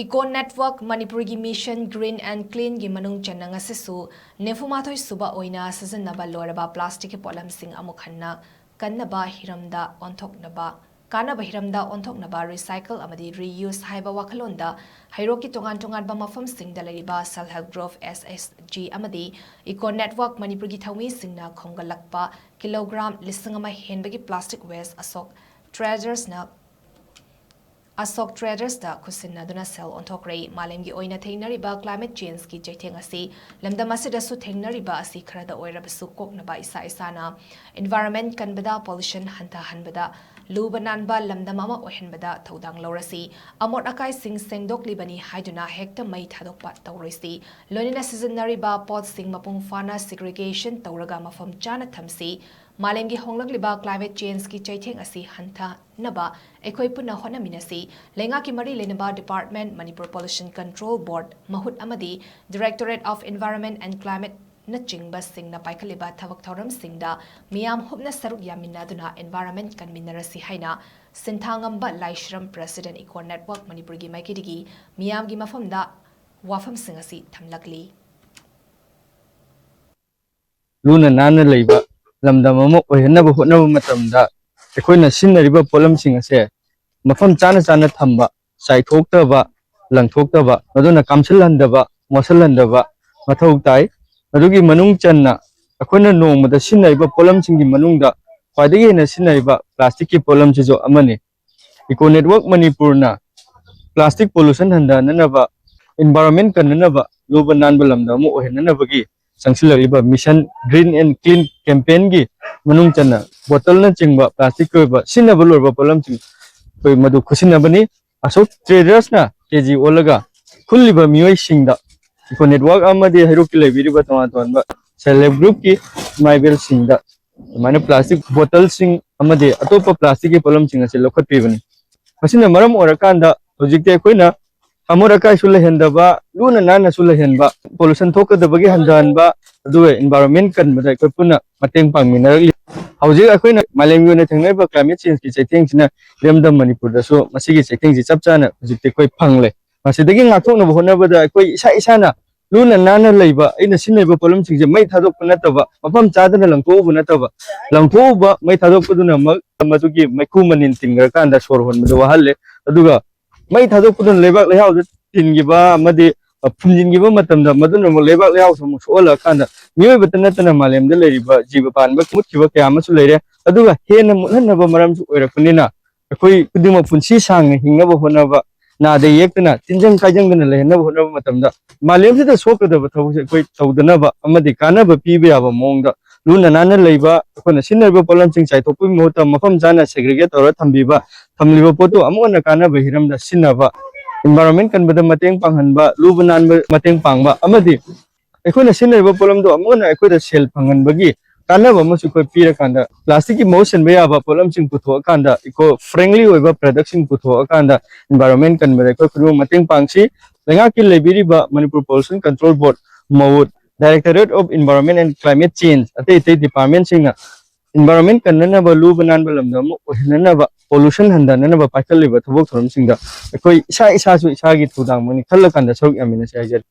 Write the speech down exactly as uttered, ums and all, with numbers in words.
Eco Network ꯃꯅꯤꯄꯨꯔꯒꯤ Mission Green and Cleanꯒꯤ ꯃꯅꯨꯡ ꯆꯟꯅ ꯉꯁꯤꯁꯨ ꯅꯤꯐꯨ ꯃꯥꯊꯣꯏ ꯁꯨꯕ ꯑꯣꯏꯅ ꯁꯤꯖꯤꯟꯅꯕ ꯂꯣꯏꯔꯕ plasticꯀꯤ ꯄꯣꯠꯂꯝꯁꯤꯡ ꯑꯃꯨꯛ ꯍꯟꯅ ꯀꯟꯅꯕ ꯍꯤꯔꯝꯗ ꯑꯣꯟꯊꯣꯛꯅꯕ, ꯀꯥꯟꯅꯕ ꯍꯤꯔꯝꯗ ꯑꯣꯟꯊꯣꯛꯅꯕ recycle ꯑꯃꯗꯤ reuse ꯍꯥꯏꯕ ꯋꯥꯈꯜꯂꯣꯟꯗ ꯍꯩꯔꯣꯛꯀꯤ ꯇꯣꯉꯥꯟ ꯇꯣꯉꯥꯟꯕ ꯃꯐꯝꯁꯤꯡꯗ ꯂꯩꯔꯤꯕ Self Help Group, S H G ꯑꯃꯗꯤ Eco Network ꯃꯅꯤꯄꯨꯔꯒꯤ ꯊꯧꯃꯤꯁꯤꯡꯅ ꯈꯣꯝꯒꯠꯂꯛꯄ ꯀꯤꯂꯣꯒ꯭ꯔꯥꯝ ꯂꯤꯁꯤꯡ ꯑꯃ ꯍꯦꯟꯕꯒꯤ plastic waste ꯑꯁꯣꯛ tradersꯅ ꯑꯁꯣꯛ tradersꯇ ꯈꯨꯠꯁꯤꯟꯅꯗꯨꯅ ꯁꯦꯜ ꯑꯣꯟꯊꯣꯛꯈ꯭ꯔꯦ꯫ ꯃꯥꯂꯦꯝꯒꯤ ꯑꯣꯏꯅ ꯊꯦꯡꯅꯔꯤꯕ climate changeꯀꯤ ꯆꯩꯊꯦꯡ ꯑꯁꯤ ꯂꯝꯗꯝ ꯑꯁꯤꯗꯁꯨ ꯊꯦꯡꯅꯔꯤꯕ ꯑꯁꯤ ꯈꯔꯗ ꯑꯣꯏꯔꯕꯁꯨ ꯀꯣꯛꯅꯕ ꯏꯁꯥ ꯏꯁꯥꯅ environment ꯀꯟꯕꯗ, pollution ꯍꯟꯊꯍꯟꯕꯗ, ꯂꯨꯕ ꯅꯥꯟꯕ ꯂꯝꯗꯝ ꯑꯃ ꯑꯣꯏꯍꯟꯕꯗ ꯊꯧꯗꯥꯡ ꯂꯧꯔꯁꯤ꯫ ꯑꯃꯣꯠ ꯑꯀꯥꯏꯁꯤꯡ ꯁꯦꯡꯗꯣꯛꯂꯤꯕꯅꯤ ꯍꯥꯏꯗꯨꯅ ꯍꯦꯛꯇ ꯃꯩ ꯊꯥꯗꯣꯛꯄ ꯇꯧꯔꯣꯏꯁꯤ꯫ ꯂꯣꯏꯅꯅ ꯁꯤꯖꯤꯟꯅꯔꯤꯕ ꯄꯣꯠꯁꯤꯡ ꯃꯄꯨꯡ ꯐꯥꯅ segregation ꯇꯧꯔꯒ ꯃꯐꯝ ꯆꯥꯅ ꯊꯝꯁꯤ꯫ ꯃꯥꯂꯦꯝꯒꯤ ꯍꯣꯡꯂꯛꯂꯤꯕ climate changeꯀꯤ ꯆꯩꯊꯦꯡ ꯑꯁꯤ ꯍꯟꯊ ꯅꯕ ꯑꯩꯈꯣꯏ ꯄꯨꯟꯅ ꯍꯣꯠꯅꯃꯤꯟꯅꯁꯤ꯫ ꯂꯩꯉꯥꯛꯀꯤ ꯃꯔꯤ ꯂꯩꯅꯕ department, Manipur Pollution Control Board, ꯃꯍꯨꯠ ꯑꯃꯗꯤ Directorate of Environment and Climateꯅꯆꯤꯡꯕꯁꯤꯡꯅ ꯄꯥꯏꯈꯠꯂꯤꯕ ꯊꯕꯛ ꯊꯧꯔꯝꯁꯤꯡꯗ ꯃꯤꯌꯥꯝ ꯍꯨꯞꯅ ꯁꯔꯨꯛ ꯌꯥꯃꯤꯟꯅꯗꯨꯅ environment ꯀꯟꯃꯤꯟꯅꯔꯁꯤ ꯍꯥꯏꯅ ꯁꯤꯟꯊꯥꯉꯝꯕ ꯂꯥꯏꯁ꯭ꯔꯝ, President, Eco Network ꯃꯅꯤꯄꯨꯔꯒꯤ ꯃꯥꯏꯀꯩꯗꯒꯤ ꯃꯤꯌꯥꯝꯒꯤ ꯃꯐꯝꯗ ꯋꯥꯐꯝꯁꯤꯡ ꯑꯁꯤ ꯊꯝꯂꯛꯂꯤ꯫ ꯂꯨꯅ ꯅꯥꯟꯅ ꯂꯩꯕ ꯂꯝꯗꯝ ꯑꯃ ꯑꯣꯏꯍꯟꯅꯕ ꯍꯣꯠꯅꯕ ꯃꯇꯝꯗ ꯑꯩꯈꯣꯏꯅ ꯁꯤꯖꯤꯟꯅꯔꯤꯕ ꯄꯣꯠꯂꯝꯁꯤꯡ ꯑꯁꯦ ꯃꯐꯝ ꯆꯥꯅ ꯆꯥꯅ ꯊꯝꯕ, ꯆꯥꯏꯊꯣꯛꯇꯕ, ꯂꯪꯊꯣꯛꯇꯕ, ꯃꯗꯨꯅ ꯀꯥꯝꯁꯤꯜꯍꯟꯗꯕ, ꯃꯣꯠꯁꯤꯜꯍꯟꯗꯕ ꯃꯊꯧ ꯇꯥꯏ꯫ ꯑꯗꯨꯒꯤ ꯃꯅꯨꯡ ꯆꯟꯅ ꯑꯩꯈꯣꯏꯅ ꯅꯣꯡꯃꯗ ꯁꯤꯖꯤꯟꯅꯔꯤꯕ ꯄꯣꯠꯂꯝꯁꯤꯡꯒꯤ ꯃꯅꯨꯡꯗ ꯈ꯭ꯋꯥꯏꯗꯒꯤ ꯍꯦꯟꯅ ꯁꯤꯖꯤꯟꯅꯔꯤꯕ plasticꯀꯤ ꯄꯣꯠꯂꯝꯁꯤꯁꯨ ꯑꯃꯅꯤ꯫ Eco Network ꯃꯅꯤꯄꯨꯔꯅ plastic pollution ꯍꯟꯊꯍꯟꯅꯅꯕ, environment ꯀꯟꯅꯅꯕ, ꯂꯨꯕ ꯅꯥꯟꯕ ꯂꯝꯗꯝ ꯑꯃ ꯑꯣꯏꯍꯟꯅꯅꯕꯒꯤ ꯆꯪꯁꯤꯜꯂꯛꯂꯤꯕ Mission Green and Clean campaignꯒꯤ ꯃꯅꯨꯡ ꯆꯟꯅ ꯕꯣꯇꯜꯅꯆꯤꯡꯕ plasticꯀꯤ ꯑꯣꯏꯕ ꯁꯤꯖꯤꯟꯅꯕ ꯂꯣꯏꯔꯕ ꯄꯣꯠꯂꯝꯁꯤꯡ ꯑꯩꯈꯣꯏ ꯃꯗꯨ ꯈꯨꯠꯁꯤꯟꯅꯕꯅꯤ꯫ ꯑꯁꯣꯛ tradersꯅ ꯀꯦ ꯖꯤ ꯑꯣꯜꯂꯒ ꯈꯨꯜꯂꯤꯕ ꯃꯤꯑꯣꯏꯁꯤꯡꯗ Eco Network ꯑꯃꯗꯤ ꯍꯩꯔꯣꯛꯀꯤ ꯂꯩꯕꯤꯔꯤꯕ ꯇꯣꯉꯥꯟ ꯇꯣꯉꯥꯟꯕ Self Help Groupꯀꯤ ꯏꯃꯥ ꯏꯕꯦꯜꯁꯤꯡꯗ ꯑꯗꯨꯃꯥꯏꯅ plastic bottleꯁꯤꯡ ꯑꯃꯗꯤ ꯑꯇꯣꯞꯄ plasticꯀꯤ ꯄꯣꯠꯂꯝꯁꯤꯡ ꯑꯁꯤ ꯂꯧꯈꯠꯄꯤꯕꯅꯤ꯫ ꯃꯁꯤꯅ ꯃꯔꯝ ꯑꯣꯏꯔꯀꯥꯟꯗ ꯍꯧꯖꯤꯛꯇꯤ ꯑꯩꯈꯣꯏꯅ ꯑꯃꯣꯠ ꯑꯀꯥꯏꯁꯨ ꯂꯩꯍꯟꯗꯕ, ꯂꯨꯅ ꯅꯥꯟꯅꯁꯨ ꯂꯩꯍꯟꯕ, pollution ꯊꯣꯛꯀꯗꯕꯒꯤ ꯍꯟꯊꯍꯟꯕ, ꯑꯗꯨꯒ environment ꯀꯟꯕꯗ ꯑꯩꯈꯣꯏ ꯄꯨꯟꯅ ꯃꯇꯦꯡ ꯄꯥꯡꯃꯤꯟꯅꯔꯛꯂꯤ꯫ ꯍꯧꯖꯤꯛ ꯑꯩꯈꯣꯏꯅ ꯃꯥꯂꯦꯝꯒꯤ ꯑꯣꯏꯅ ꯊꯦꯡꯅꯔꯤꯕ climate changeꯀꯤ ꯆꯩꯊꯦꯡꯁꯤꯅ ꯏꯔꯝꯗꯝ ꯃꯅꯤꯄꯨꯔꯗꯁꯨ ꯃꯁꯤꯒꯤ ꯆꯩꯊꯦꯡꯁꯤ ꯆꯞ ꯆꯥꯅ ꯍꯧꯖꯤꯛꯇꯤ ꯑꯩꯈꯣꯏ ꯐꯪꯂꯦ꯫ ꯃꯁꯤꯗꯒꯤ ꯉꯥꯛꯊꯣꯛꯅꯕ ꯍꯣꯠꯅꯕꯗ ꯑꯩꯈꯣꯏ ꯏꯁꯥ ꯏꯁꯥꯅ ꯂꯨꯅ ꯅꯥꯟꯅ ꯂꯩꯕ, ꯑꯩꯅ ꯁꯤꯖꯤꯟꯅꯔꯤꯕ ꯄꯣꯠꯂꯝꯁꯤꯡꯁꯦ ꯃꯩ ꯊꯥꯗꯣꯛꯄ ꯅꯠꯇꯕ, ꯃꯐꯝ ꯆꯥꯗꯅ ꯂꯪꯊꯣꯛꯎꯕ ꯅꯠꯇꯕ, ꯂꯪꯊꯣꯛꯎꯕ, ꯃꯩ ꯊꯥꯗꯣꯛꯄꯗꯨꯅ ꯃ-, ꯃꯗꯨꯒꯤ ꯃꯩꯈꯨ ꯃꯅꯤꯟ ꯇꯤꯡꯈ꯭ꯔꯀꯥꯟꯗ ꯁꯣꯔ ꯍꯣꯟꯕꯗ ꯋꯥꯍꯜꯂꯦ꯫ ꯑꯗꯨꯒ ꯃꯩ ꯊꯥꯗꯣꯛꯄꯗꯨꯅ ꯂꯩꯕꯥꯛ ꯂꯩꯍꯥꯎꯗ ꯇꯤꯟꯈꯤꯕ ꯑꯃꯗꯤ ꯐꯨꯝꯖꯤꯟꯈꯤꯕ ꯃꯇꯝꯗ ꯃꯗꯨꯅ ꯑꯃꯨꯛ ꯂꯩꯕꯥꯛ ꯂꯩꯍꯥꯎꯁꯨ ꯑꯃꯨꯛ ꯁꯣꯛꯍꯜꯂꯀꯥꯟꯗ ꯃꯤꯑꯣꯏꯕꯇ ꯅꯠꯇꯅ ꯃꯥꯂꯦꯝꯗ ꯂꯩꯔꯤꯕ ꯖꯤꯕ ꯄꯥꯟꯕ ꯃꯨꯠꯈꯤꯕ ꯀꯌꯥ ꯑꯃꯁꯨ ꯂꯩꯔꯦ꯫ ꯑꯗꯨꯒ ꯍꯦꯟꯅ ꯃꯨꯠꯍꯟꯅꯕ ꯃꯔꯝꯁꯨ ꯑꯣꯏꯔꯛꯄꯅꯤꯅ ꯑꯩꯈꯣꯏ ꯈꯨꯗꯤꯡꯃꯛ ꯄꯨꯟꯁꯤ ꯁꯥꯡꯅ ꯍꯤꯡꯅꯕ ꯍꯣꯠꯅꯕ, ꯅꯥꯗ ꯌꯦꯛꯇꯅ ꯇꯤꯟꯖꯪ ꯀꯥꯏꯖꯪꯗꯅ ꯂꯩꯍꯟꯅꯕ ꯍꯣꯠꯅꯕ ꯃꯇꯝꯗ ꯃꯥꯂꯦꯝꯁꯤꯗ ꯁꯣꯛꯀꯗꯕ ꯊꯕꯛꯁꯦ ꯑꯩꯈꯣꯏ ꯇꯧꯗꯅꯕ ꯑꯃꯗꯤ ꯀꯥꯟꯅꯕ ꯄꯤꯕ ꯌꯥꯕ ꯃꯑꯣꯡꯗ ꯂꯨꯅ ꯅꯥꯟꯅ ꯂꯩꯕ, ꯑꯩꯈꯣꯏꯅ ꯁꯤꯖꯤꯟꯅꯔꯤꯕ ꯄꯣꯠꯂꯝꯁꯤꯡ ꯆꯥꯏꯊꯣꯛꯄꯒꯤ ꯃꯍꯨꯠꯇ ꯃꯐꯝ ꯆꯥꯅ segregate ꯇꯧꯔ ꯊꯝꯕꯤꯕ, ꯊꯝꯂꯤꯕ ꯄꯣꯠꯇꯨ ꯑꯃꯨꯛ ꯍꯟꯅ ꯀꯥꯟꯅꯕ ꯍꯤꯔꯝꯗ ꯁꯤꯖꯤꯟꯅꯕ, environment ꯀꯟꯕꯗ ꯃꯇꯦꯡ ꯄꯥꯡꯍꯟꯕ, ꯂꯨꯕ ꯅꯥꯟꯕ ꯃꯇꯦꯡ ꯄꯥꯡꯕ ꯑꯃꯗꯤ ꯑꯩꯈꯣꯏꯅ ꯁꯤꯖꯤꯟꯅꯔꯤꯕ ꯄꯣꯠꯂꯝꯗꯣ ꯑꯃꯨꯛ ꯍꯟꯅ ꯑꯩꯈꯣꯏꯗ ꯁꯦꯜ ꯐꯪꯍꯟꯕꯒꯤ ꯀꯥꯟꯅꯕ ꯑꯃꯁꯨ ꯑꯩꯈꯣꯏ ꯄꯤꯔꯀꯥꯟꯗ, plastic ꯀꯤ ꯃꯍꯨꯠ ꯁꯤꯟꯕ ꯌꯥꯕ ꯄꯣꯠꯂꯝꯁꯤꯡ ꯄꯨꯊꯣꯛꯑꯀꯥꯟꯗ, eco friendly ꯑꯣꯏꯕ product ꯁꯤꯡ ꯄꯨꯊꯣꯛꯑꯀꯥꯟꯗ environment ꯀꯟꯕꯗ ꯑꯩꯈꯣꯏ ꯈꯨꯗꯤꯡꯃꯛ ꯃꯇꯦꯡ ꯄꯥꯡꯁꯤ꯫ ꯂꯩꯉꯥꯛꯀꯤ ꯂꯩꯕꯤꯔꯤꯕ Manipur Pollution Control Board, ꯃꯎꯠ, Directorate of Environment and Climate Change, ꯑꯇꯩ ꯑꯇꯩ department ꯁꯤꯡꯅ environment ꯀꯟꯅꯅꯕ, ꯂꯨꯕ ꯅꯥꯟꯕ ꯂꯝꯗꯝ ꯑꯃ ꯑꯣꯏꯍꯟꯅꯅꯕ, pollution ꯍꯟꯊꯅꯅꯕ ꯄꯥꯏꯈꯠꯂꯤꯕ ꯊꯕꯛ ꯊꯧꯔꯝꯁꯤꯡꯗ ꯑꯩꯈꯣꯏ ꯏꯁꯥ ꯏꯁꯥꯁꯨ ꯏꯁꯥꯒꯤ ꯊꯧꯗꯥꯡ ꯑꯃꯅꯤ ꯈꯜꯂꯀꯥꯟꯗ ꯁꯔꯨꯛ ꯌꯥꯃꯤꯟꯅꯁꯤ ꯍꯥꯏꯖꯔꯤ꯫